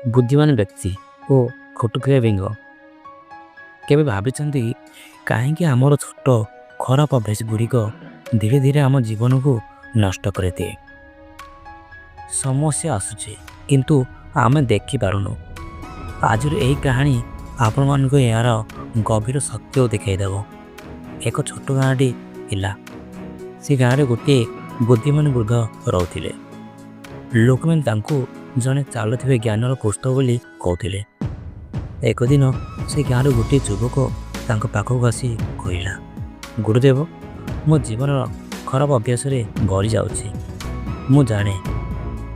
ବୁଦ୍ଧିମାନ ବ୍ୟକ୍ତି ଓ ଖଟୁଥିବା ବେଙ୍ଗ। କେବେ ଭାବିଛନ୍ତି କାହିଁକି ଆମର ଛୋଟ ଖରାପ ଅଭ୍ୟାସ ଗୁଡ଼ିକ ଧୀରେ ଧୀରେ ଆମ ଜୀବନକୁ ନଷ୍ଟ କରିଦିଏ? ସମସ୍ୟା ଆସୁଛି, କିନ୍ତୁ ଆମେ ଦେଖିପାରୁନୁ। ଆଜିର ଏହି କାହାଣୀ ଆପଣମାନଙ୍କୁ ଏହାର ଗଭୀର ସତ୍ୟ ଦେଖାଇଦେବ। ଏକ ଛୋଟ ଗାଁଟି ଥିଲା। ସେ ଗାଁରେ ଗୋଟିଏ ବୁଦ୍ଧିମାନ ବୃଦ୍ଧ ରହୁଥିଲେ। ଲୋକମାନେ ତାଙ୍କୁ ଜଣେ ଚାଲୁଥିବା ଜ୍ଞାନର ପୁସ୍ତକ ବୋଲି କହୁଥିଲେ। ଏକ ଦିନ ସେ ଗାଁର ଗୋଟିଏ ଯୁବକ ତାଙ୍କ ପାଖକୁ ଆସି କହିଲା, ଗୁରୁଦେବ, ମୋ ଜୀବନର ଖରାପ ଅଭ୍ୟାସରେ ଭରି ଯାଉଛି। ମୁଁ ଜାଣେ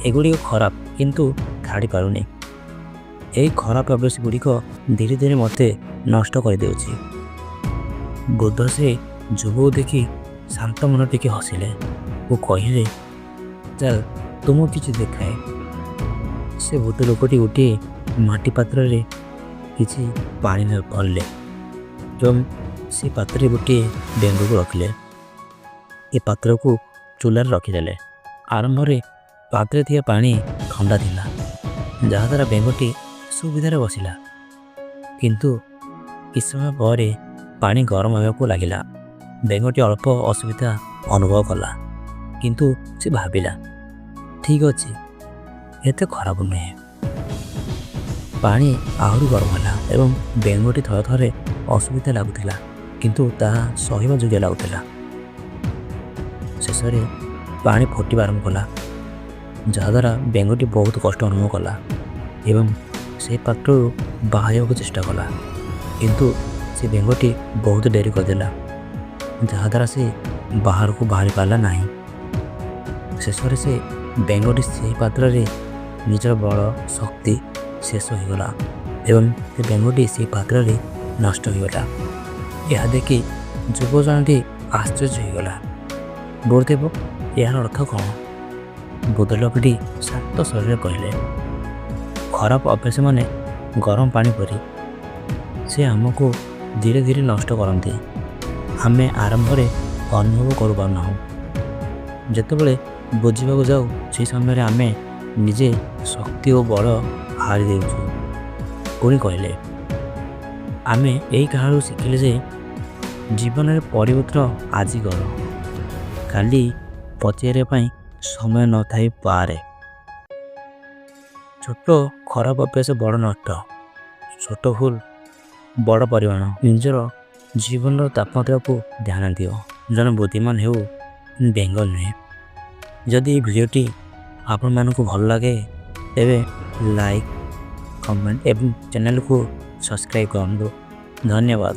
ଏଗୁଡ଼ିକ ଖରାପ, କିନ୍ତୁ ଛାଡ଼ିପାରୁନି। ଏହି ଖରାପ ଅଭ୍ୟାସ ଗୁଡ଼ିକ ଧୀରେ ଧୀରେ ମୋତେ ନଷ୍ଟ କରିଦେଉଛି। ବୃଦ୍ଧ ସେ ଯୁବକୁ ଦେଖି ଶାନ୍ତ ମନ ଟିକେ ହସିଲେ ଓ କହିଲେ, ଚାଲ, ତୁମକୁ କିଛି ଦେଖାଏ। ସେ ବୃଦ୍ଧ ଲୋକଟି ଗୋଟିଏ ମାଟି ପାତ୍ରରେ କିଛି ପାଣି ଭରିଲେ ଏବଂ ସେ ପାତ୍ରରେ ଗୋଟିଏ ବେଙ୍ଗକୁ ରଖିଲେ। ଏ ପାତ୍ରକୁ ଚୁଲାରେ ରଖିଦେଲେ। ଆରମ୍ଭରେ ପାତ୍ରରେ ଥିବା ପାଣି ଥଣ୍ଡା ଥିଲା, ଯାହାଦ୍ୱାରା ବେଙ୍ଗଟି ସୁବିଧାରେ ବସିଲା। କିନ୍ତୁ କିଛି ସମୟ ପରେ ପାଣି ଗରମ ହେବାକୁ ଲାଗିଲା। ବେଙ୍ଗଟି ଅଳ୍ପ ଅସୁବିଧା ଅନୁଭବ କଲା, କିନ୍ତୁ ସେ ଭାବିଲା, ଠିକ୍ ଅଛି, ଏତେ ଖରାପ ନୁହେଁ। ପାଣି ଆହୁରି ଗରମ ହେଲା ଏବଂ ବେଙ୍ଗଟି ଥରେ ଥରେ ଅସୁବିଧା ଲାଗୁଥିଲା, କିନ୍ତୁ ତାହା ସହିବା ଯୋଗ୍ୟ ଲାଗୁଥିଲା। ଶେଷରେ ପାଣି ଫୁଟିବା ଆରମ୍ଭ କଲା, ଯାହାଦ୍ୱାରା ବେଙ୍ଗଟି ବହୁତ କଷ୍ଟ ଅନୁଭବ କଲା ଏବଂ ସେ ପାତ୍ରରୁ ବାହାରିବାକୁ ଚେଷ୍ଟା କଲା। କିନ୍ତୁ ସେ ବେଙ୍ଗଟି ବହୁତ ଡେରି କରିଦେଲା, ଯାହାଦ୍ୱାରା ସେ ବାହାରକୁ ବାହାରି ପାରିଲା ନାହିଁ। ଶେଷରେ ସେ ବେଙ୍ଗଟି ସେହି ପାତ୍ରରେ ନିଜର ବଳ ଶକ୍ତି ଶେଷ ହୋଇଗଲା ଏବଂ ସେ ବେଙ୍ଗଟି ସେହି ପାତ୍ରରେ ନଷ୍ଟ ହୋଇଗଲା। ଏହା ଦେଖି ଯୁବକ ଜଣଟି ଆଶ୍ଚର୍ଯ୍ୟ ହୋଇଗଲା। ଗୁରୁଦେବ, ଏହାର ଅର୍ଥ କ'ଣ? ବୃଦ୍ଧ ଲୋକଟି ଶାନ୍ତ ସ୍ୱରରେ କହିଲେ, ଖରାପ ଅଭ୍ୟାସ ମାନେ ଗରମ ପାଣି ପରି। ସେ ଆମକୁ ଧୀରେ ଧୀରେ ନଷ୍ଟ କରନ୍ତି। ଆମେ ଆରମ୍ଭରେ ଅନୁଭବ କରିପାରୁନାହୁଁ। ଯେତେବେଳେ ବୁଝିବାକୁ ଯାଉ, ସେହି ସମୟରେ ଆମେ ନିଜେ ଶକ୍ତି ଓ ବଳ ହାରି ଦେଉଛୁ। ପୁଣି କହିଲେ, ଆମେ ଏହି କାହାଣୀରୁ ଶିଖିଲେ ଯେ ଜୀବନରେ ପରିବର୍ତ୍ତନ ଆଜି କର, କାଲି ପଚାରିବା ପାଇଁ ସମୟ ନଥାଇପାରେ। ଛୋଟ ଖରାପ ଅଭ୍ୟାସ ବଡ଼ ନଷ୍ଟ, ଛୋଟ ଭୁଲ ବଡ଼ ପରିମାଣ। ନିଜର ଜୀବନର ତାପମାତ୍ରାକୁ ଧ୍ୟାନ ଦିଅ। ଜଣେ ବୁଦ୍ଧିମାନ ହେଉ, ବେଙ୍ଗ ନୁହେଁ। ଯଦି ଏହି ଭିଡ଼ିଓଟି ଆପଣମାନଙ୍କୁ ଭଲ ଲାଗେ, ତେବେ ଲାଇକ୍, କମେଣ୍ଟ ଏବଂ ଚ୍ୟାନେଲକୁ ସବସ୍କ୍ରାଇବ୍ କରନ୍ତୁ। ଧନ୍ୟବାଦ।